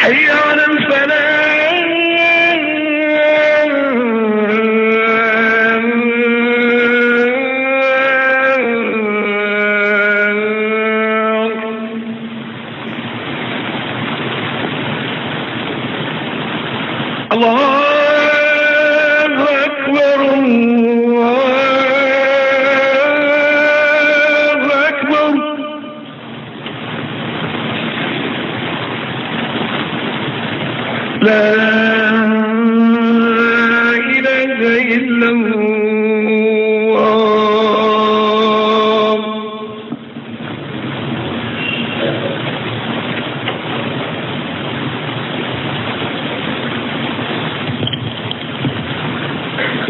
حي على الفلاح. الله أكبر، الله أكبر. لا إله إلا الله.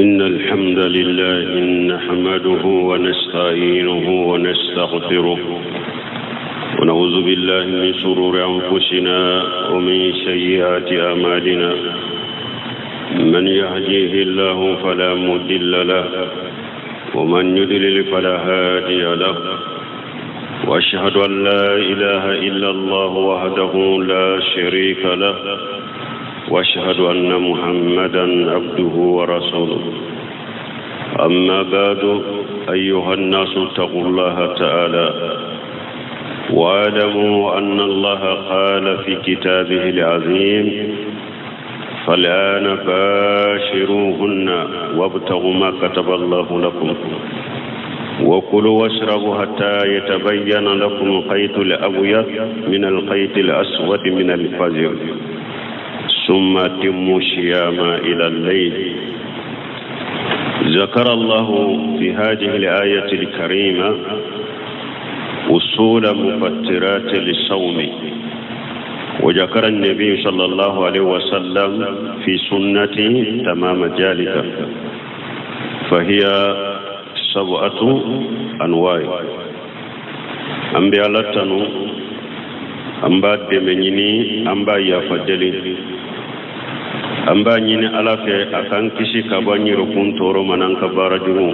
إن الحمد لله نحمده ونستعينه ونستغفره ونعوذ بالله من شرور أنفسنا ومن سيئات أعمالنا. من يهديه الله فلا مضل له ومن يضلل فلا هادي له. وأشهد أن لا إله إلا الله وحده لا شريك له وأشهد أن محمدا عبده ورسوله. أما بعد، أيها الناس اتقوا الله تعالى واعلموا أن الله قال في كتابه العظيم: فالآن باشروهن وابتغوا ما كتب الله لكم وكلوا واشربوا حتى يتبين لكم الخيط الأبيض من الخيط الأسود من الفجر ثم أتموا الصيام إلى الليل. ذكر الله في هذه الآية الكريمة أصول مفطرات للصوم، وذكر النبي صلى الله عليه وسلم في سنته تمام ذلك، فهي سبعة أنواع. An bɛ Ala tanu, an b'a dɛmɛ ɲini, an b'a yafa deli, an b'a ɲini Ala fɛ a k'an kisi ka bɔ an yɛrɛkun tɔɔrɔ ma n'an ka baara jugu.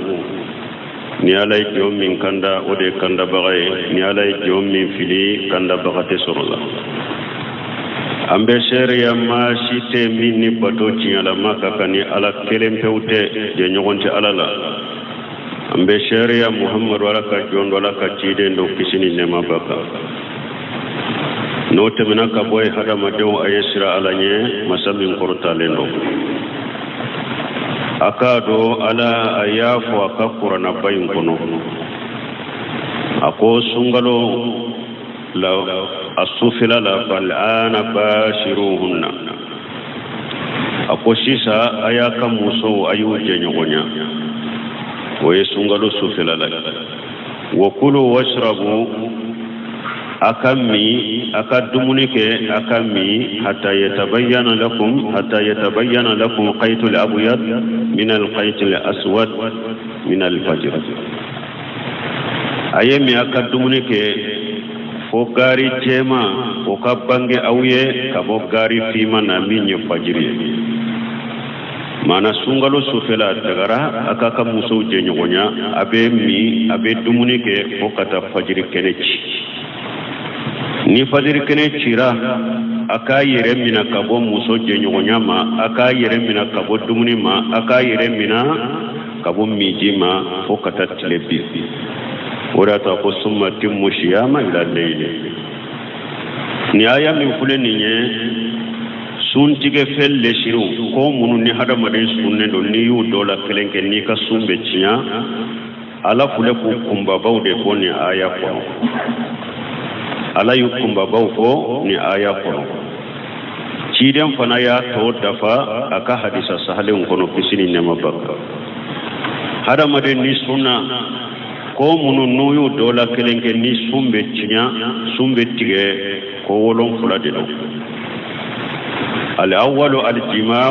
Ni Ala ye jɔn min kanda, o de ye kandabaga ye. Ni Ala ye jɔn min fili, kandabaga tɛ sɔrɔ la. An bɛ seereya maa si tɛ min ni bato tiɲɛlama ka kan ni Ala kelen pewu tɛ, jɛɲɔgɔn tɛ Ala la. An bɛ seereya Muhamadu Ala ka jɔn don, Ala ka ciden don, kisi ni nɛɛma b'a kan. N'o tɛmɛna ka bɔ yen, hadamadenw, a ye siran Ala ɲɛ, masa min kɔrɔtalen don. A k'a dɔn Ala a y'a fɔ a ka kuranaba in kɔnɔ, a ko sunkalo la a sufɛla la: fal'ana bashiruhunna. A ko sisan a y'a ka musow, a y'u jɛɲɔgɔnya. O ye sunkalo sufɛla la. Wa kulu washrabu, a ka min, a ka dumuni kɛ, a ka min, hatta yatabayyana lakum hatta yatabayyana lakum khaytul abyad min al-khaytil aswad min al-fajr. A ye min, a ka dumuni kɛ fo gaari jɛma o ka bange aw ye ka bɔ gaari finma na, min ye fajiri ye. Maana sunkalo sufɛla dagara a k'a ka musow jɛɲɔgɔnya, a bɛ min, a bɛ dumuni kɛ fo ka taa fajiri kɛnɛ ci. Ni fajiri kɛnɛ cira, a k'a yɛrɛ mina ka bɔ muso jɛɲɔgɔnya ma, a k'a yɛrɛ mina ka bɔ dumuni ma, a k'a yɛrɛ mina ka bɔ miji ma fo ka taa tile bin. O de y'a to a ko summa atimmu siyama ila leyli. Nin aya min filɛ nin ye, suntigɛ fɛn lesiriw ko minnu ni hadamaden sunnen don, n'i y'u dɔ la kelen kɛ, n'i ka sun bɛ tiɲɛ, Ala filɛ k'u kunbabaw de fɔ nin aya kɔnɔ. Ala y'u kunbabaw fɔ nin aya kɔnɔ. Ciden fana y'a tɔ dafa a ka hadisa sahalenw kɔnɔ, kisi ni nɛɛma b'a kan. Hadamaden ni sunna, ko minnu n'u y'u dɔ la kelen kɛ ni sun bɛ tiɲɛ, sun bɛ tigɛ, ko 7 de don. الأول الجماع،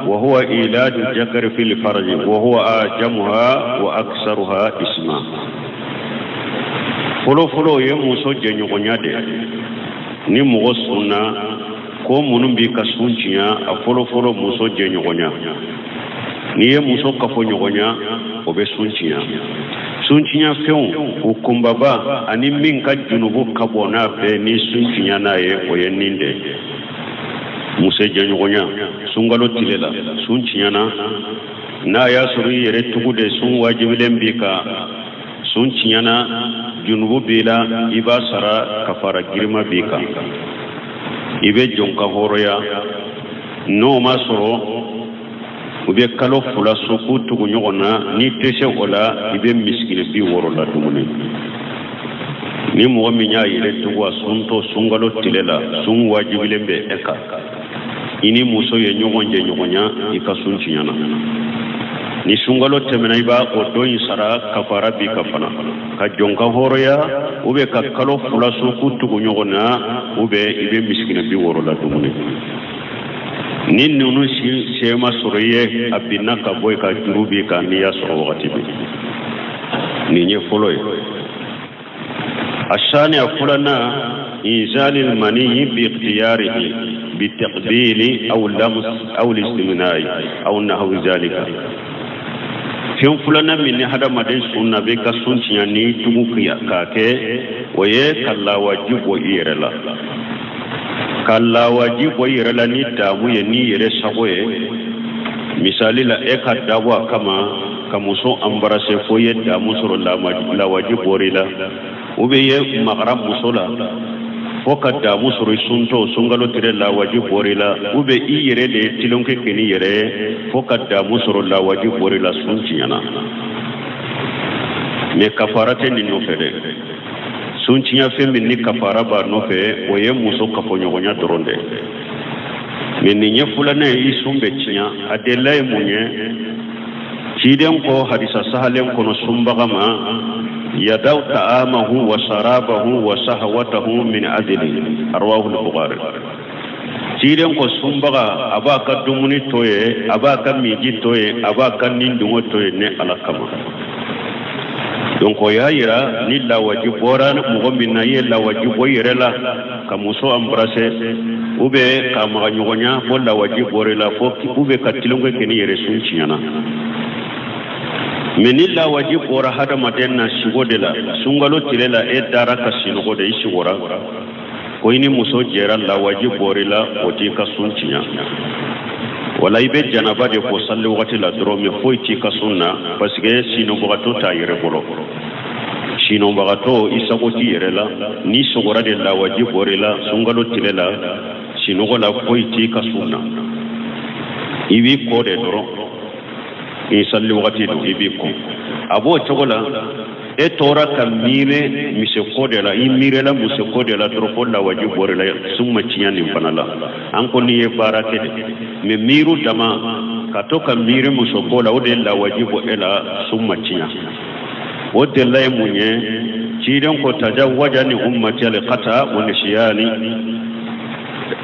وهو إيلاج الذكر في الفرج، وهو أعجمها وأكثرها اسما. Fɔlɔ fɔlɔ ye muso jɛɲɔgɔnya de. Ni mɔgɔ sunna, ko minnu b'i ka sun tiɲɛ, a fɔlɔ fɔlɔ muso jɛɲɔgɔnya. N'i ye muso kafoɲɔgɔnya, o bɛ sun tiɲɛ. Sun tiɲɛ fɛnw o kunbaba ani min ka junubu ka bon n'a bɛɛ ni sun tiɲɛ n'a ye, o ye nin de ye. Muso jɛɲɔgɔnya sunkalo tile la, sun tiɲɛna. N'a y'a sɔrɔ i yɛrɛ tugu de, sun wajibilen b'i kan, sun tiɲɛna, junubu b'i la, i b'a sara, kafara girima b'i kan, i bɛ jɔn kan hɔrɔnya. N'o ma sɔrɔ, u bɛ kalo 2 sun k'u tugu ɲɔgɔn na. N'i tɛ se o la, i bɛ misikini 60 la dumuni. Ni mɔgɔ min y'a yɛrɛ tugu a suntɔ sunkalo tile la, sun wajibilen bɛ e kan, i ni muso ye ɲɔgɔn jɛ ɲɔgɔnya, i ka sun tiɲɛna. Ni sunkalo tɛmɛna, i b'a o don in sara, kafara b'i kan fana, ka jɔn kan hɔrɔnya, ou bien ka kalo 2 sun k'u tugu ɲɔgɔn na, ou bien i bɛ misikini 60 la dumuni. Ni ninnu si se ma sɔrɔ i ye, a binna ka bɔ i ka juru b'i kan n'i y'a sɔrɔ wagati bɛ. Nin ye fɔlɔ ye. Asani, a filanan, inzalil maniyi bi ikhtiyarihi bi taqbili aw lams aw listimnai aw nahwi zalika. Fɛn filanan min ni hadamaden sun na bɛ ka sun tiɲɛ ni tugu k'a kɛ, o ye ka lawaji bɔ i yɛrɛ la, ka lawaji bɔ i yɛrɛ la ni daamu ye, n'i yɛrɛ sago ye. Misali la, e ka dabɔ a kama ka muso embrasser fo i ye daamu sɔrɔ, lawaji bɔr'i la, ou bien i ye magara muso la fo ka daamu sɔrɔ, i suntɔ sunkalo tile, lawaji bɔr'i la, ou bien i yɛrɛ de ye tilonkɛ kɛ n'i yɛrɛ ye fo ka daamu sɔrɔ, lawaji bɔr'i la, sun tiɲɛna. Mais kafara tɛ nin nɔfɛ dɛ. Sun tiɲɛ fɛn min ni kafara b'a nɔfɛ, o ye muso kafoɲɔgɔnya dɔrɔn dɛ. Mais nin ye filanan ye, i sun bɛ tiɲɛ. A delila ye mun ye? Ciden ko hadisa sahalen kɔnɔ sunbaga ma: yadaw ta'amahu wa sarabahu wa sahawatahu min ajli. Rawahu al-Bukhari. Ciden ko sunbaga a b'a ka dumuni to ye, a b'a ka minji to ye, a b'a ka nindungo to ye ne Ala kama. Donc o y'a yira ni lawaji bɔra mɔgɔ min na, i ye lawaji bɔ i yɛrɛ la ka muso embrasser, ou bien ka maga ɲɔgɔnya fo lawaji bɔra i la, fo ou bien ka tilonkɛ kɛ n'i yɛrɛ, sun tiɲɛna. Mais ni lawaji bɔra hadamaden na sigo de la, sunkalo tile la, e dara ka sinɔgɔ de, i sigora ko i ni muso jɛra, lawaji bɔra i la, o t'i ka sun tiɲɛ. Wala i bɛ janaba de ko sali wagati la dɔrɔn, mais foyi t'i ka sun na, parce que sinɔgɔbagatɔ t'a yɛrɛ bolo. Sinɔgɔbagatɔ, i sago t'i yɛrɛ la. N'i sɔgɔra de, lawaji bɔra i la sunkalo tile la, sinɔgɔ la, foyi t'i ka sun na. I b'i kɔ de dɔrɔn, i sali wagati don, i b'i kɔ. A b'o cogo la, e tora ka miiri miseko de la, i miirila musoko de la dɔrɔn fo lawaji bɔra i la, sun ma tiɲɛ nin fana la. An ko n'i ye baara kɛ de, mais miiru dama ka to ka miiri musoko la, o de ye lawaji bɔ e la, sun ma tiɲɛ. O delila ye mun ye? Ciden ko: tajawaja ni ummati al-khata wa nisyani,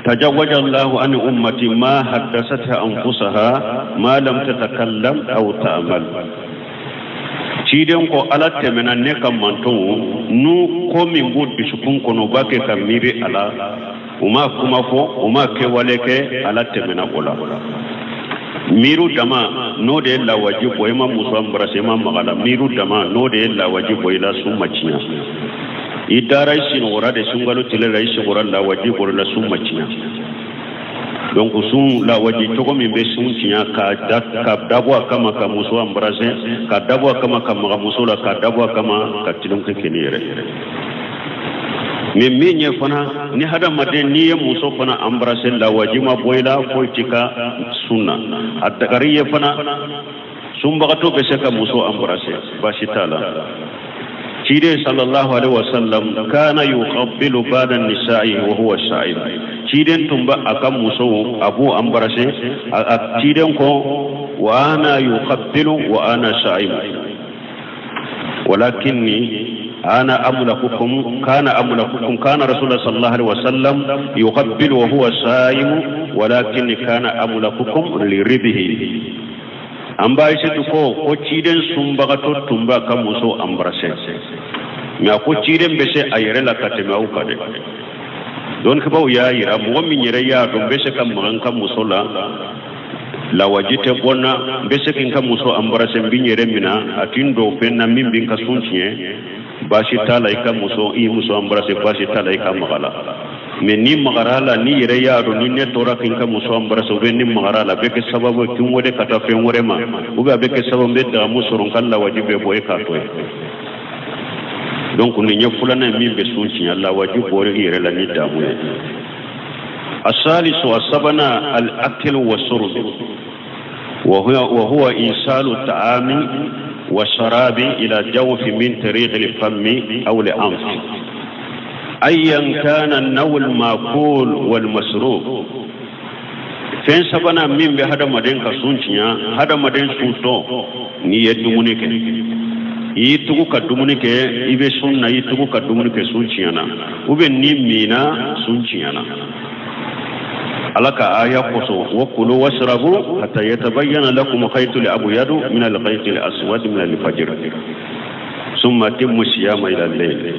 tajawaja Allahu an ummati ma haddasatha anfusaha ma lam tatakallam aw ta'mal. Ciden ko Ala tɛmɛna ne ka mantonw n'u ko min b'u dusukun kɔnɔ, u b'a kɛ ka miiri a la, u ma kuma fɔ, u ma kɛwale kɛ, Ala tɛmɛna o la. Miiru dama, n'o de ye lawaji bɔ, i ma muso embrasser, i ma maga la, miiru dama, n'o de ye lawaji bɔ i la, sun ma tiɲɛ. I dara, i sinɔgɔra de sunkalo tile la, i sigɔra, lawaji bɔra la, sun ma tiɲɛ. Donc sun lawaji cogo min bɛ sun tiɲɛ, ka dabɔ a kama ka muso embrasser, ka dabɔ a kama ka maga muso la, ka dabɔ a kama ka tilonkɛ kɛ n'i yɛrɛ. Mais min ye fana, ni hadamaden n'i ye muso fana embrasser, lawaji ma bɔ i la, foyi t'i ka sun na. A dagari ye fana, sunbagatɔ bɛ se ka muso embrasser, baasi t'a la. Ciden sallallahu alaihi wasallam kana yuqabbilu ba'da nisa'i wa huwa sa'im. Ciden tun b'a a ka musow, a b'u embrasser. A ciden ko: wa ana yuqabbilu wa ana sa'im, walakinni ana amlakukum, kana amlakukum, kana rasulullah sallallahu alaihi wasallam yuqabbilu wa huwa sa'im, walakinni kana amlakukum liribihi. An b'a Aïssatu ko ciden sunbagatɔ tun b'a ka muso embrasser, mais a ko ciden bɛ se a yɛrɛ la ka tɛmɛ aw kan dɛ. Dɔnnikɛbaaw y'a yira, mɔgɔ min yɛrɛ y'a dɔn n bɛ se ka maga n ka muso la, lawaji tɛ bɔ n na, n bɛ se k'i ka muso embrasser, n bɛ n yɛrɛ minɛ, a ti n don fɛn na min bɛ n ka sun tiɲɛ, baasi t'a la i ka muso, i muso embrasser, baasi t'a la i ka maga la. Mais n'i magara a la, n'i yɛrɛ y'a dɔn ni ne tora k'i ka muso embrasser ou bien ni magara a la, a bɛ kɛ sababu ye k'i wele ka taa fɛn wɛrɛ ma, ou bien a bɛ kɛ sababu n bɛ damu sɔrɔ, n ka lawaji bɛ bɔ, e k'a to yen. Donc nin ye filanan ye min bɛ sun tiɲɛ, lawaji bɔra i yɛrɛ la ni damu ye. Asalisu, a sabanan, al akil wa surb, وهو إيصال الطعام والشراب إلى جوف من طريق الفم أو الأنف أيا كان النوع المأكول والمشروب. Fɛn sabanan min bɛ hadamaden ka sun tiɲɛ, hadamaden suntɔ, n'i ye dumuni kɛ, i y'i tugu ka dumuni kɛ, i bɛ sun na, i y'i tugu ka dumuni kɛ, sun tiɲɛna. Ou bien n'i minna, sun tiɲɛna. Ala ka aya kosɔn: wa kulu wasrabu hatta yatabayyana lakum khaytul abyadu min al-khaytil aswad min al-fajr summa atimmu siyama ila al-layl.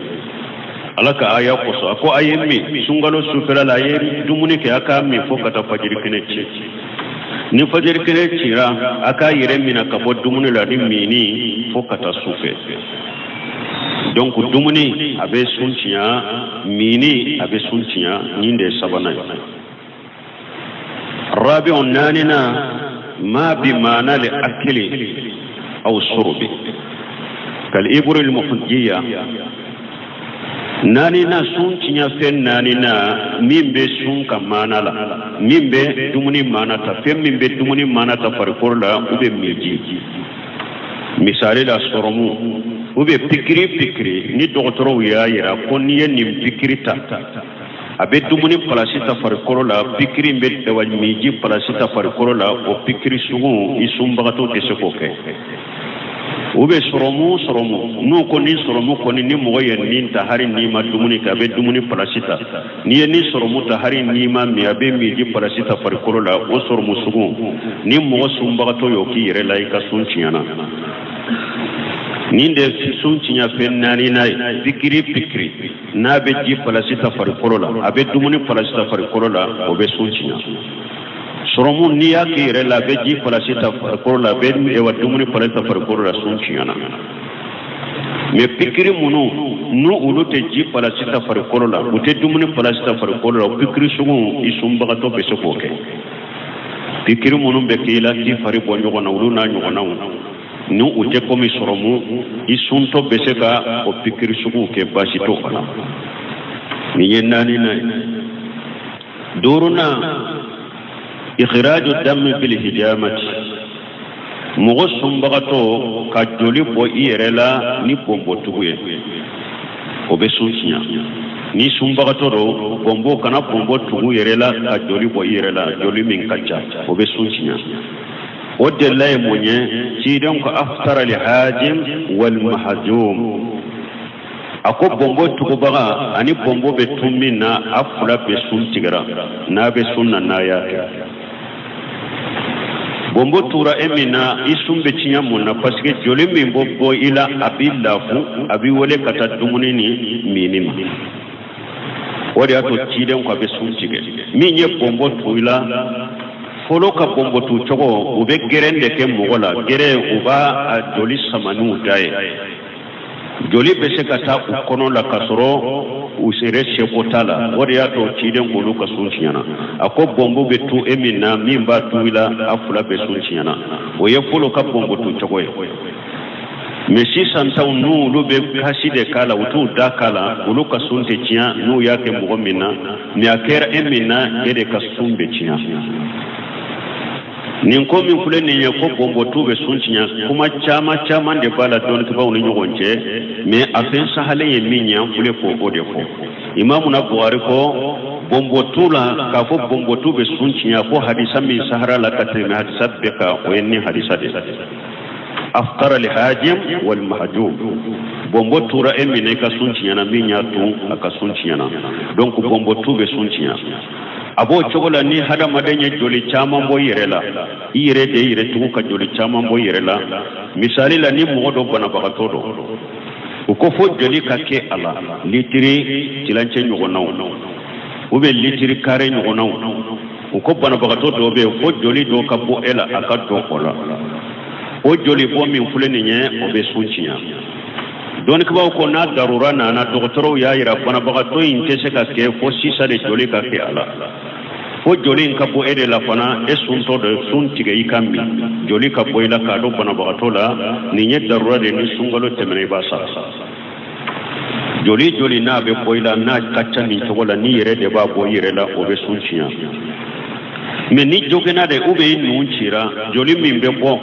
Ala ka aya kosɔn, a ko a ye min sunkalo sufɛla la, a ye dumuni kɛ, a k'a min fo ka taa fajiri kɛnɛ ci. Ni fajiri kɛnɛ cira, a k'a yɛrɛ minɛ ka bɔ dumuni la ni minni fo ka taa sufɛ. Donc dumuni a bɛ sun tiɲɛ, minni a bɛ sun tiɲɛ. Nin de ye sabanan ye. Rabi'u, naaninan, ma bi maana li akili aw surubi kal ibri al muhjiya. Naaninan, sun tiɲɛ fɛn naaninan min bɛ sun ka maana la, min bɛ dumuni maana ta, fɛn min bɛ dumuni maana ta farikolo la ou bien miji. Misali la, sɔrɔmu ou bien pikiri. Pikiri ni dɔgɔtɔrɔw y'a yira ko n'i ye nin pikiri ta, a bɛ dumuni palasi ta farikolo la, pikiri bɛ dawa miji palasi ta farikolo la, o pikiri sugu, i sunbagatɔ tɛ se k'o kɛ. U bɛ sɔrɔmu, sɔrɔmu n'u ko ni sɔrɔmu kɔni, ni mɔgɔ ye nin ta, hali n'i ma dumuni kɛ, a bɛ dumuni palasi ta. N'i ye ni sɔrɔmu ta, hali n'i ma min, a bɛ miji palasi ta farikolo la. O sɔrɔmu sugu, ni mɔgɔ sunbagatɔ y'o k'i yɛrɛ la, i ka sun tiɲɛna. Nin de sun tiɲɛ fɛn naaninan ye: pikiri. Pikiri n'a bɛ ji palasi ta farikolo la, a bɛ dumuni palasi ta farikolo la, o bɛ sun tiɲɛ. Sɔrɔmu, n'i y'a k'i yɛrɛ la, a bɛ ji palasi ta farikolo la, a bɛ ewa dumuni palasi ta farikolo la, sun tiɲɛna. Mais pikiri minnu n'u olu tɛ ji palasi ta farikolo la, u tɛ dumuni palasi ta farikolo la, o pikiri sugu, i sunbagatɔ bɛ se k'o kɛ. Pikiri minnu bɛ k'i la k'i fari bɔ ɲɔgɔn na, olu n'a ɲɔgɔnnaw, ni u tɛ komi sɔrɔmu, i suntɔ bɛ se ka o pikiri suguw kɛ, baasi t'o la. Nin ye naaninan ye. Duurunan, ikhraju dami bil hijamati. Mɔgɔ sunbagatɔ ka joli bɔ i yɛrɛ la ni bɔnbɔtugu ye, o bɛ sun tiɲɛ. Ni sunbagatɔ don, bɔnbɔ, kana bɔnbɔ tugu yɛrɛ la ka joli bɔ i yɛrɛ la, joli min ka ca, o bɛ sun tiɲɛ. O delila ye mun ye? Ciden ko: aftara li hajim wal mahjum. A ko bɔnbɔ tugubaga ani bɔnbɔ bɛ tun min na, a fila bɛ sun tigɛra n'a bɛ sun na n'a y'a kɛ. Bɔnbɔ tura e min na, i sun bɛ tiɲɛ. Mun na? Parce que joli min bɔ bɔ i la, a b'i lafu, a b'i wele ka taa dumuni ni minni ma. O de y'a to ciden ko a bɛ sun tigɛ min ye bɔnbɔ tu i la. Fɔlɔ ka bɔnbɔ tu cogo, u bɛ gɛrɛn de kɛ mɔgɔ la. Gɛrɛn, u b'a a joli sama n'u da ye, joli bɛ se ka taa u kɔnɔ la ka sɔrɔ u yɛrɛ seko t'a la. O de y'a to ciden k'olu ka sun tiɲɛna. A ko bɔnbɔ bɛ tu e min na, min b'a tu i la, a fila bɛ sun tiɲɛna. O ye fɔlɔ ka bɔnbɔ tu cogo ye. Mais sisan taw, n'olu bɛ kasi de k'a la, u t'u da k'a la, olu ka sun tɛ tiɲɛ n'u y'a kɛ mɔgɔ min na. Mais a kɛra e min na, e de ka sun bɛ tiɲɛ. Nin ko min filɛ nin ye, ko bɔnbɔtu bɛ sun tiɲɛ, kuma caman caman de b'a la dɔnnitɔbaw ni ɲɔgɔn cɛ. Mais a fɛn sahalen ye min ye, an filɛ k'o de fɔ. Imamuna Buhari ko bɔnbɔtu la, k'a fɔ bɔnbɔtu bɛ sun tiɲɛ, ko hadisa min sahara la ka tɛmɛ hadisa bɛɛ kan, o ye nin hadisa de: aftara li hajim wal mahjum. Bɔnbɔ tura e min na, i ka sun tiɲɛna. Min y'a tun, a ka sun tiɲɛna. Donc bɔnbɔtu bɛ sun tiɲɛ. A b'o cogo la, ni hadamaden ye joli caman bɔ i yɛrɛ la, i yɛrɛ de yɛrɛ tugu ka joli caman bɔ i yɛrɛ la. Misali la, ni mɔgɔ dɔ banabagatɔ don, u ko fo joli ka kɛ a la litiri tilancɛ ɲɔgɔnnaw ou bien litiri kare ɲɔgɔnnaw. U ko banabagatɔ dɔ bɛ yen, fo joli dɔ ka bɔ e la, a ka dɔn o la. O joli bɔ min filɛ nin ye, o bɛ sun tiɲɛ. Dɔnnikɛbaaw ko n'a darura nana, dɔgɔtɔrɔw y'a yira banabagatɔ in tɛ se ka kɛ fo sisan de joli ka kɛ a la, fo joli in ka bɔ e de la fana, e suntɔ de sun tigɛ i ka min, joli ka bɔ i la k'a don banabagatɔ la. Nin ye darura de, ni sunkalo tɛmɛna i b'a sara. Joli joli n'a bɛ bɔ i la, n'a ka ca nin cogo la, n'i yɛrɛ de b'a bɔ i yɛrɛ la, o bɛ sun tiɲɛ. Mais n'i joginna de, ou bien i nun cira, joli min bɛ bɔ,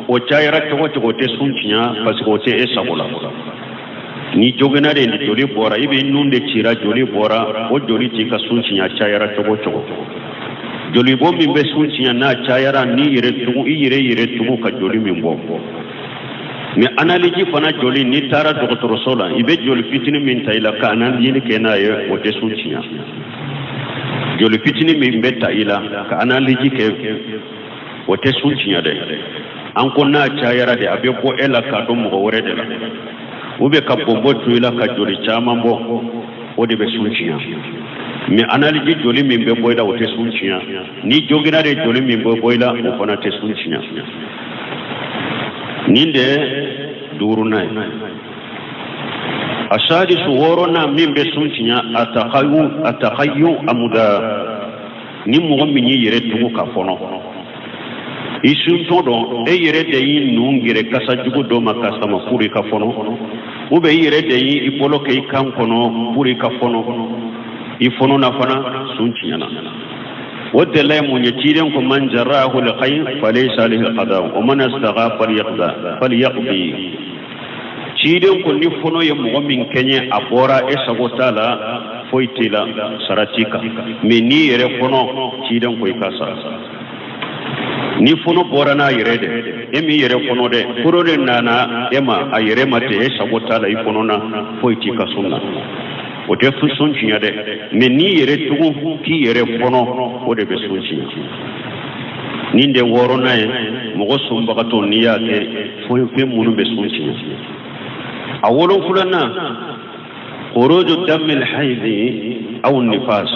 o cayara cogo o cogo, o tɛ sun tiɲɛ, parce que o tɛ e sago la. Ni joginna de, joli bɔra, i bɛ nun de cira, joli bɔra, o joli t'i ka sun tiɲɛ, cayara cogo o cogo. Jolibɔ min bɛ sun tiɲɛ, n'a cayara, n'i yɛrɛ tugu, i yɛrɛ yɛrɛ tugu ka joli min bɔ. Mais analyse fana joli, n'i taara dɔgɔtɔrɔso la, i bɛ joli fitinin min ta i la ka analyse kɛ n'a ye, o tɛ sun tiɲɛ. Joli fitinin min bɛ ta i la ka analyse kɛ, o tɛ sun tiɲɛ dɛ. An ko n'a cayara de, a bɛ bɔ e la k'a don mɔgɔ wɛrɛ de la, ou bien ka bɔnbɔ to i la ka joli caman bɔ, o de bɛ sun tiɲɛ. Mais analyse joli min bɛ bɔ i la, o tɛ sun tiɲɛ. Ni joginna de, joli min bɛ bɔ i la, o fana tɛ sun tiɲɛ. Nin de duurunan ye. Asadisu, wɔɔrɔnan min bɛ sun tiɲɛ, atakayu amuda. Ni mɔgɔ min y'i yɛrɛ tugu ka fɔnɔ, i suntɔ dɔn, e yɛrɛ de y'i nun gɛrɛ kasa jugu dɔ ma ka sama pour i ka fɔnɔ, ou bien i yɛrɛ de y'i bolo kɛ i kan kɔnɔ pour i ka fɔnɔ, i fɔnɔ na fana, sun tiɲɛna. O dalilu ye mun ye? Ciden ko man jarrahu alqay falaysa alayhi alqada wa man astagha falyaqda falyaqdi. Ciden ko ni fɔnɔ ye mɔgɔ min kɛɲɛ, a bɔra e sago t'a la, foyi t'i la, sara t'i kan. Mais n'i yɛrɛ fɔnɔ, ciden ko i ka sara. Ni fɔnɔ bɔra n'a yɛrɛ de, e m'i yɛrɛ fɔnɔ dɛ, fɔnɔ de nana e ma a yɛrɛ ma ten, e sago t'a la, i fɔnɔ na, foyi t'i ka sun na, o tɛ sun tiɲɛ dɛ. Mais n'i yɛrɛ tugu k'i yɛrɛ fɔnɔ, o de bɛ sun tiɲɛ. Nin de wɔɔrɔnan ye, mɔgɔ sunbagatɔ n'i y'a kɛ fɛn minnu bɛ sun tiɲɛ. A wolonfilanan, khuruju damil haidi aw nifas,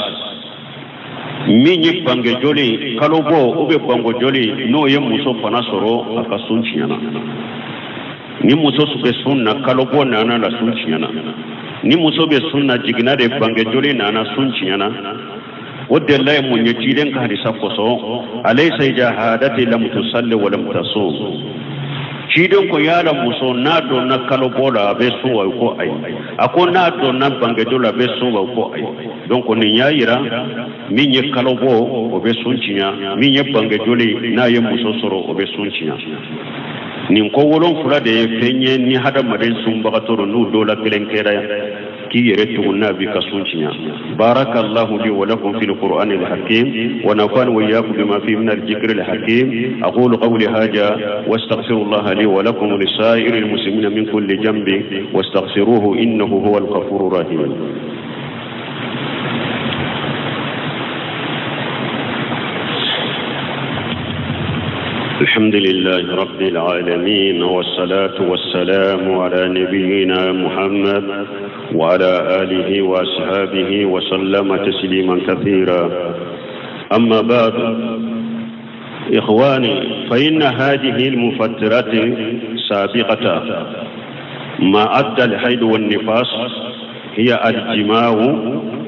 min ye bange joli, kalo bɔ ou bien bango joli, n'o ye muso fana sɔrɔ, a ka sun tiɲɛna. Ni muso bɛ sun na, kalo bɔ nana la, sun tiɲɛna. Ni muso bɛ sun na, jiginna de, bange joli nana, sun tiɲɛna. O delila ye mun ye? Ciden ka hadisa kosɔn, alaysa ija hadati lam tusalli wa lam tasum. Ciden ko yala muso n'a donna kalo bɔ la, a bɛ sun wa? Ko ayi. A ko n'a donna bangejo la, a bɛ sun wa? Ko ayi. Donc nin y'a yira, min ye kalo bɔ, o bɛ sun tiɲɛ. Min ye bange joli, n'a ye muso sɔrɔ, o bɛ sun tiɲɛ. Nin ko wolonfila de ye fɛn ye, ni hadamaden sunbagatɔ don, n'u dɔ la kelen kɛra k'i yɛrɛ tugu, n'a b'i ka sun tiɲɛ. Barakallahu li wa lakum fil qur'ani al-hakim wa nafa'ani wa iyyakum bima fihi min al-dhikri al-hakim. Aqulu qawli hadha wa astaghfirullah li wa lakum wa lisa'iril muslimina min kulli dhanbin wastaghfiruhu innahu huwal ghafurur rahim. الحمد لله رب العالمين، والصلاة والسلام على نبينا محمد وعلى آله وأصحابه وسلم تسليما كثيرا. أما بعد، إخواني، فإن هذه المفترات سابقة ما أدى الحيض والنفاس هي الجماع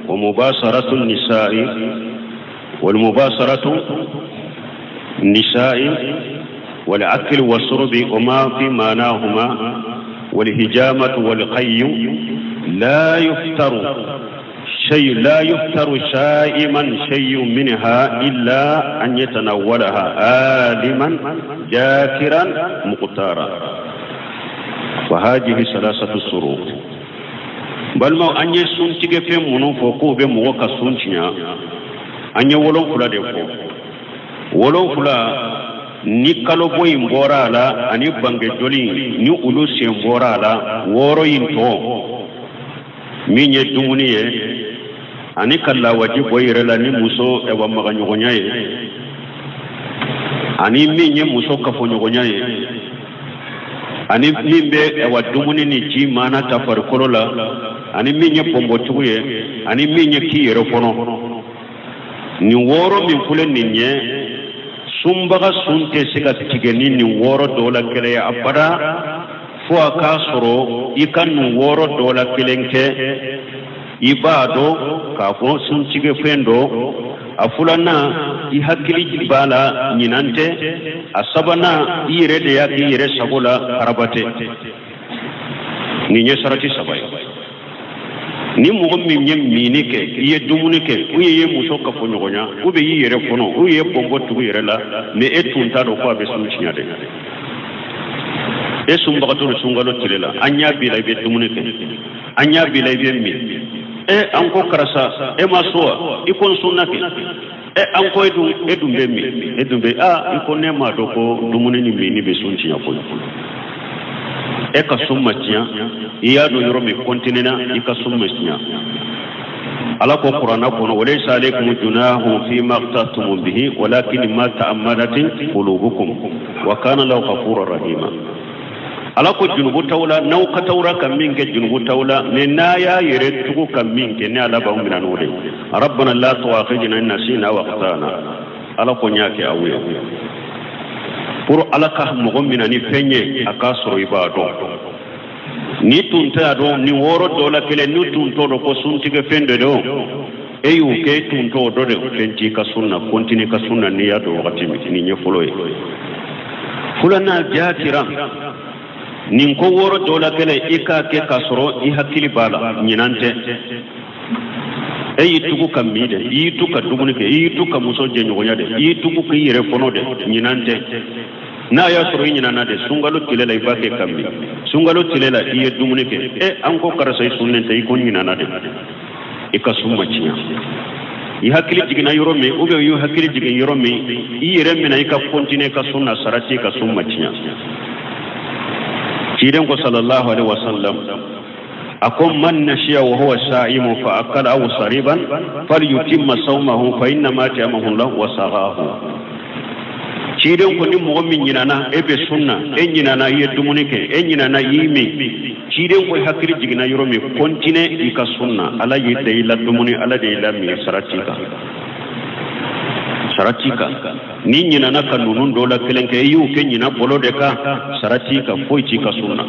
ومباشرة النساء والمباشرة النساء والأكل والشرب وما في معناهما والهجامة والقي. لا يفتر شائما شيء منها إلا أن يتناولها آلما جاكرا مقتارا. فهذه ثلاثة شروط. Balimaw, an ye suntigɛ fɛn minnu fɔ k'o bɛ mɔgɔ ka sun tiɲɛ, an ye wolonfila de fɔ. Wolonfila, ni kalobɔ in bɔra a la ani bange joli, ni olu sen bɔra a la, wɔɔrɔ in tɔ, min ye dumuni ye ani ka lawaji bɔ i yɛrɛ la ni muso ɛwa magaɲɔgɔnya ye, ani min ye muso kafoɲɔgɔnya ye, ani min bɛ ɛwa dumuni ni ji maana ta farikolo la, ani min ye bɔnbɔtugu ye, ani min ye k'i yɛrɛ kɔnɔ, nin wɔɔrɔ min filɛ nin ye, sunbaga sun tɛ se ka tigɛ ni nin wɔɔrɔ dɔw la kɛlɛ ye abada, Fo a k'a sɔrɔ i ka nin wɔɔrɔ dɔ la kelen kɛ. I b'a dɔn k'a fɔ suntigɛ fɛn dɔ. A filanan, i hakili b'a la, ɲinan tɛ. A sabanan, i yɛrɛ de y'a k'i yɛrɛ sago la, karaba tɛ. Nin ye sarati saba ye. Ni mɔgɔ min ye minni kɛ, i ye dumuni kɛ, ou i ye muso kafoɲɔgɔnya, ou bien i yɛrɛ kɔnɔ, ou i ye bɔnbɔ tugu yɛrɛ la, mais e tun t'a dɔn ko a bɛ sun tiɲɛ dɛ. E sunbagatɔ don sunkalo tile la, an ɲɛ b'i la, i bɛ dumuni kɛ, an ɲɛ b'i la, i bɛ min. E, an ko karisa, e ma sun wa? I ko n sunna kɛ. E, an ko e dun bɛ min, e dun bɛ aa, i ko ne m'a dɔn ko dumuni ni minni bɛ sun tiɲɛ koyi. E ka sun ma tiɲɛ. I y'a dɔn yɔrɔ min, continuer na, i ka sun ma tiɲɛ. Ala ko kuranna kɔnɔ: walaysa alaykum junahun fima akhta'tum bihi walakin ma ta'ammadat qulubukum wa kana Allahu ghafurur rahima. Ala ko junubu t'aw la n'aw ka tawra ka min kɛ, junubu t'aw la, mais n'a y'a yɛrɛ tugu ka min kɛ, ne Ala b'aw minɛ n'o de ye. Rabbana la tu'akhidna in nasina aw akhtana. Ala ko n y'a kɛ aw ye pour Ala ka mɔgɔ minɛ ni fɛn ye, a k'a sɔrɔ i b'a dɔn. Ni tun t'a dɔn nin wɔɔrɔ dɔ la kelen, ni tun t'o dɔn ko suntigɛ fɛn de don, e y'o kɛ, e tun t'o dɔn de, fɛn t'i ka sun na. Continuer ka sun na n'i y'a dɔn wagati min. Nin ye fɔlɔ ye. Filanan, jaatiran nin ko wɔɔrɔ dɔ la kelen, i k'a kɛ k'a sɔrɔ i hakili b'a la, ɲinan tɛ. E y'i tugu ka min dɛ, i y'i tu ka dumuni kɛ, i y'i tu ka muso jɛɲɔgɔnya dɛ, i y'i tugu k'i yɛrɛ fɔnɔ dɛ, ɲinan tɛ. N'a y'a sɔrɔ i ɲinana de, sunkalo tile la i b'a kɛ ka min, sunkalo tile la i ye dumuni kɛ, e, an ko karisa, i sunnen tɛ? I ko n ɲinana de. I ka sun ma tiɲɛ. I hakili jiginna yɔrɔ min, ou bien i hakili jigin yɔrɔ min, i yɛrɛ minɛ, i ka continuer ka sun na, sara t'i ka sun ma tiɲɛ. Ciden ko sallallahu alaihi wasallam, a ko: man nasiya wa huwa sa'imu fa akala aw shariban falyutimma sawmahu fa innama at'amahu Allah wa saqahu. Ciden ko ni mɔgɔ min ɲinana, e bɛ sun na, e ɲinana, i ye dumuni kɛ, e ɲinana, i y'i min, ciden ko i hakili jiginna yɔrɔ min, continuer i ka sun na. Ala y'i da i la dumuni, Ala de y'i la min, sara t'i kan, sara t'i kan. N'i ɲinana ka ninnu dɔw la kelen kɛ, i y'o kɛ ɲina bolo de kan, sara t'i kan, foyi t'i ka sun na,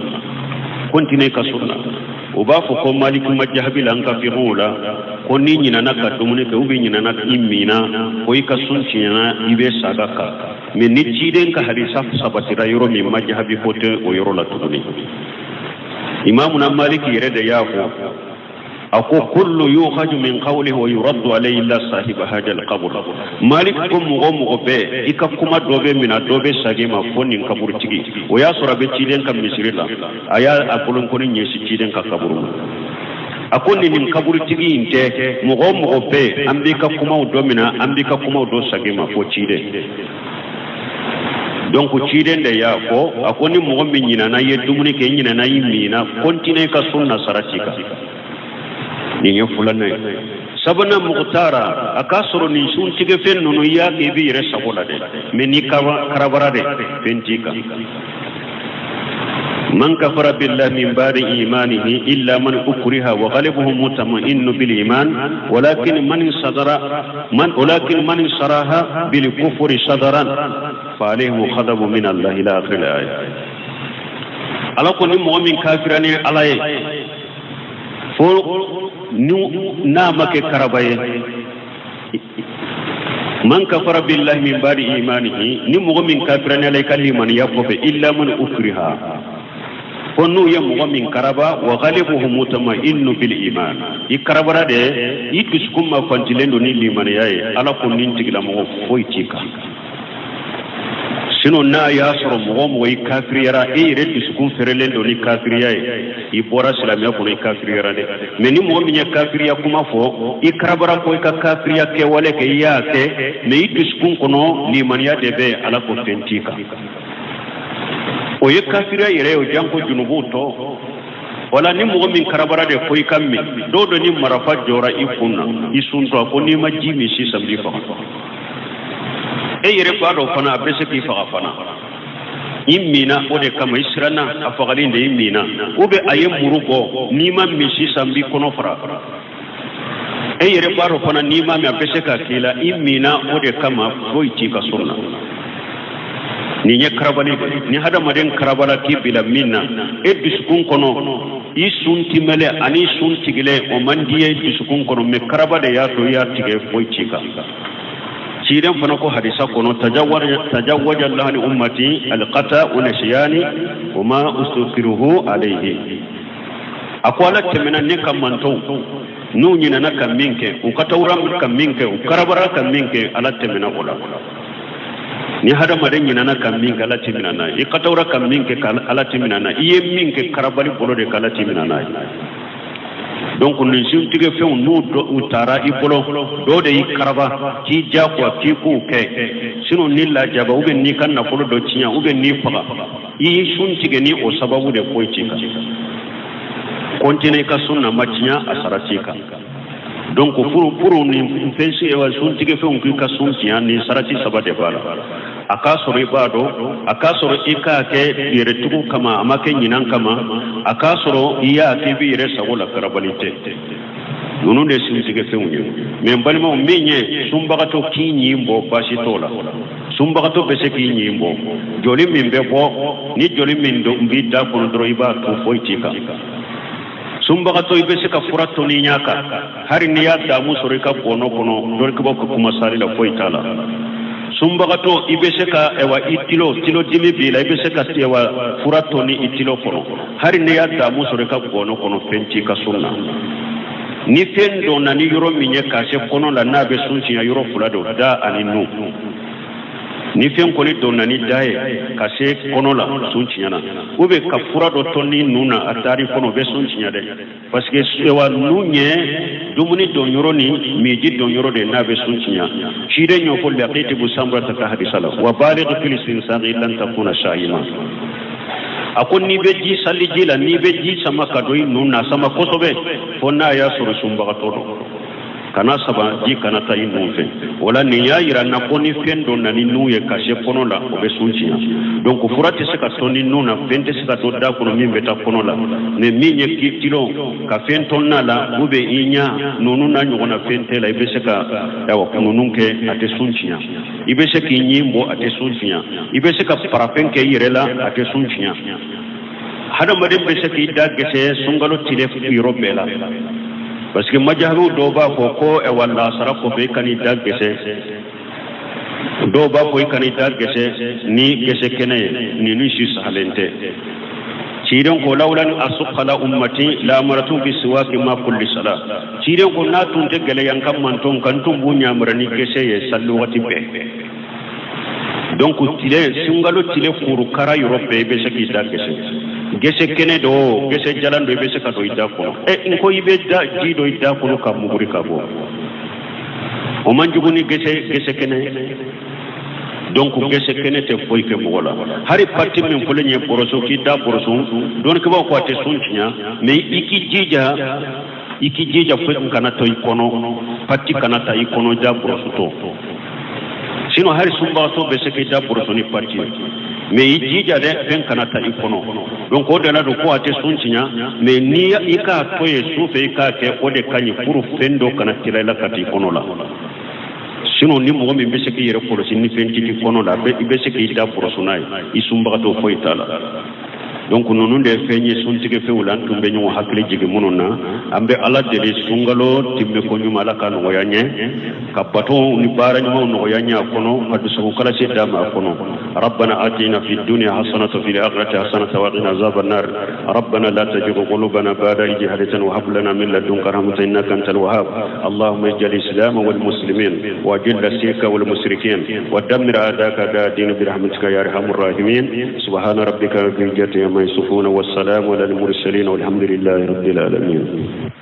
continuer i ka sun na. U b'a fɔ ko Maliki majahabi la, an ka fiqhu la, ko n'i ɲinana ka dumuni kɛ, ou bien ɲinana i minna, ko i ka sun tiɲɛna, i bɛ saga kan. Mais ni ciden ka hadisa sabatira yɔrɔ min, majahabi ko tɛ o yɔrɔ la tuguni. Imamuna Maliki yɛrɛ de y'a fɔ, a ko: kullu yukhaju min qawlihi wa yuraddu alayhi illa sahiba hada alqabr. Malik ko mɔgɔ mɔgɔ bɛɛ, i ka kuma dɔ bɛ mina, dɔ bɛ sagin ma, fo nin kaburutigi. O y'a sɔrɔ a bɛ ciden ka misiri la, a y'a a bolonkɔni ɲɛsin ciden ka kaburu ma. A ko nin kaburutigi in tɛ, mɔgɔ mɔgɔ bɛɛ, an b'i ka kumaw dɔ mina, an b'i ka kumaw dɔ sagin ma, fo ciden. Donc ciden de y'a fɔ, a ko ni mɔgɔ min ɲinana, i ye dumuni kɛ, i ɲinana, i minna, continuer ka sun na, sara t'i kan. Nin ye filanan ye. Sabanan, mukutara, a k'a sɔrɔ nin suntigɛ fɛn ninnu, i y'a kɛ i b'i yɛrɛ sago la dɛ, mais n'i karabara dɛ, fɛn t'i kan. Man kafara billahi min ba'di imanihi illa man ukriha wa qalbuhu mutma'innu bil iman walakin man sharaha bil kufri sadran fa alayhim ghadabu min Allah ila akhir al aya. Ala ko ni mɔgɔ min kafira ni Ala ye, fo n'a ma kɛ karaba ye. Man kafara billahi min ba'di imanihi, ni mɔgɔ min kafira ni Ala ye ka limaniya kɔfɛ, illa man ukriha, fo n'u ye mɔgɔ min karaba, wa qalbuhu mutma'innu bil iman, i karabara de, i dusukun ma fantilen don ni limaniya ye, Ala ko nin tigilamɔgɔ, foyi t'i kan. Sinon n'a y'a sɔrɔ mɔgɔ mɔgɔ i kafiriyara, e yɛrɛ dusukun fɛrɛlen don ni kafiriya ye, i bɔra silamɛya kɔnɔ, i kafiriyara dɛ. Mais ni mɔgɔ min ye kafiriya kuma fɔ, i karabara ko i ka kafiriya kɛwale kɛ, i y'a kɛ, mais i dusukun kɔnɔ limaniya de bɛ, Ala ko fɛn t'i kan. O ye kafiriya yɛrɛ ye, o janko junubuw tɔ. Wala ni mɔgɔ min karabara de ko i ka min, dɔw dɔ ni marafa jɔra i kun na, i suntɔ, a ko n'i ma ji min sisan, b'i faga. E yɛrɛ b'a dɔn fana a bɛ se k'i faga fana. I minna o de kama, i siranna a fagali de, i minna. Ou bien a ye muru bɔ, n'i ma min sisan, b'i kɔnɔ fara. E yɛrɛ b'a dɔn fana n'i ma min, a bɛ se ka k'i la. I minna o de kama, foyi t'i ka sun na. Nin ye karabali de ni hadamaden karabala k'i bila min na e dusukun kɔnɔ i sun timɛlen ani sun tigɛlen o man di ye dusukun kɔnɔ mais karaba de y'a to i y'a tigɛ foyi t'i kan. Ciden fana ko hadisa kɔnɔ tajawaza Allahu li ummati alqata wa nisyani wa ma ustukrihu alayhi. A ko Ala tɛmɛna ne ka mantɔnw n'u ɲinɛna ka min kɛ, u katawura ka min kɛ, u karabara ka min kɛ, Ala tɛmɛna o la. Ni hadamaden ɲinɛna ka min kɛ, Ala t'i minɛ n'a ye. I katawura ka min kɛ, Ala t'i minɛ n'a ye. I ye min kɛ karabali bolo de k'Ala t'i minɛ n'a ye. Donc nin suntigɛ fɛnw n'u u taara i bolo, dɔw de y'i karaba k'i diyagoya k'i k'u kɛ, sinon ni lajaba ou bien n'i ka nafolo dɔ tiɲɛ ou bien n'i faga, i y'i sun tigɛ ni o sababu de foyi t'i kan. Continuer i ka sun na ma tiɲɛ, a sara t'i kan. Donc furu ni fɛn suntigɛ fɛnw k'i ka sun tiɲɛ, nin sarati saba de b'a la. A k'a sɔrɔ i b'a dɔn, a k'a sɔrɔ i k'a kɛ yɛrɛtugu kama, a ma kɛ ɲinan kama, a k'a sɔrɔ i y'a kɛ i b'i yɛrɛ sago la, karabali tɛ. Ninnu de suntigɛ fɛnw ye. Mais n balimaw, min ye sunbagatɔ k'i ɲin bɔ, baasi t'o la. Sunbagatɔ bɛ se k'i ɲin bɔ, joli min bɛ bɔ, ni joli min b'i da kɔnɔ dɔrɔn i b'a to, foyi t'i kan. Sunbagatɔ i bɛ se ka fura tɔni ɲa kan, hali n'i y'a damu sɔrɔ i ka gɔnɔ kɔnɔ, dɔnnikɛbaw ka kuma sali la, foyi t'a la. Sunbagatɔ i bɛ se ka ɛwa i tilo tilo dimi b'i la, i bɛ se ka ɛwa fura tɔni i tilo kɔnɔ, hali n'i y'a damu sɔrɔ i ka gɔnɔ kɔnɔ, fɛn t'i ka sun na. Ni fɛn donna ni yɔrɔ min ye k'a se kɔnɔ la n'a bɛ sun tiɲɛ, yɔrɔ fila don, da ani nun. Ni fɛn kɔni donna ni da ye ka se kɔnɔ la, sun tiɲɛna. Ou bien ka fura dɔ tɔni nun na, a taar'i kɔnɔ, o bɛ sun tiɲɛ dɛ, parce que wa nun ye dumuni don yɔrɔ ni miji don yɔrɔ de n'a bɛ sun tiɲɛ. Ciden y'o fɔ Laqit bu Samurata ka hadisa la, wa baligh fil istinsaqi lan takuna sa'ima. A ko n'i bɛ ji sali ji la, n'i bɛ ji sama ka don i nun na, sama kosɛbɛ fo n'a y'a sɔrɔ sunbagatɔ don, kana saba ji kana taa i nun fɛ. O la nin y'a yira n na ko ni fɛn dɔ nana ni nun ye ka se kɔnɔ la, o bɛ sun tiɲɛ. Donc fura tɛ se ka tɔn ni nun na, fɛn tɛ se ka to da kɔnɔ min bɛ taa kɔnɔ la. Mais min ye k'i tilo ka fɛn tɔn n'a la, ou bien i ɲa ninnu n'a ɲɔgɔnna fɛn tɛ la, i bɛ se ka ayiwa ninnu kɛ, a tɛ sun tiɲɛ. I bɛ se k'i ɲin bɔ, a tɛ sun tiɲɛ. I bɛ se ka parafɛn kɛ i yɛrɛ la, a tɛ sun tiɲɛ. Hadamaden bɛ se k'i da gɛsɛ sunkalo tile yɔrɔ bɛɛ la, parce que majahabiw dɔw b'a fɔ ko ɛwa lasara kɔfɛ i kan'i da gɛsɛ, dɔw b'a fɔ i kan'i da gɛsɛ ni gɛsɛ kɛnɛ ye, ninnu si sahalen tɛ. Ciden ko lawla an asuqa ala ummati la amartu bi siwaki ma kulli sala. Ciden ko n'a tun tɛ gɛlɛya n ka mantɔn kan, n tun b'u ɲamara ni gɛsɛ ye sali wagati bɛɛ. Donc tile sunkalo tile kurukara yɔrɔ bɛɛ i bɛ se k'i da gɛsɛ, gɛsɛ kɛnɛ do, gɛsɛ jalan do, i bɛ se ka don i da kɔnɔ. Ɛ n ko i bɛ da ji don i da kɔnɔ ka muguri ka bɔ, o man jugu ni gɛsɛ kɛnɛ. Donc gɛsɛ kɛnɛ tɛ foyi kɛ mɔgɔ la. Hali pati min fɔlen ye bɔrɔso, k'i da bɔrɔso, dɔnnikɛbaw ko a tɛ sun tiɲɛ, mais i k'i jija, i k'i jija foyi kana to i kɔnɔ, pati kana taa i kɔnɔ da bɔrɔso tɔ. Sinon hali sunbagatɔ bɛ se k'i da bɔrɔso ni pati ye, mais i jija dɛ, fɛn kana taa i kɔnɔ. Donc o de la don ko a tɛ sun tiɲɛ, mais ni i k'a to yen su fɛ i k'a kɛ, o de ka ɲi pour fɛn dɔ kana teliya i la ka t'i kɔnɔ la. Sinon ni mɔgɔ min bɛ se k'i yɛrɛ kɔlɔsi ni fɛn t'i kɔnɔ la, i bɛ se k'i da bɔrɔso n'a ye, i sunbagatɔ, foyi t'a la. Donc ninnu de ye fɛn ye suntigɛ fɛnw la, an tun bɛ ɲɔgɔn hakili jigin minnu na. An bɛ Ala deli sunkalo timme ko ɲuman Ala ka nɔgɔya ɲɛ, ka bato ni baara ɲumanw nɔgɔya ɲɛ a kɔnɔ, ka dusukun kalasi d'a ma a kɔnɔ. Rabbana atina fi dunya hasanatan wa fil akhirati hasanatan wa qina azaban nar. Rabbana la tuzigh qulubana ba'da idh hadaytana wa hab lana min ladunka rahmatan innaka antal wahhab. Allahumma ij'al islam wal muslimin wa jil shirka wal mushrikin wa dammir a'daka a'da din bi rahmatika ya arhamar rahimin. Subhana rabbika rabbil izzati amma yasifun wa salamun alal mursalin walhamdulillahi rabbil alamin.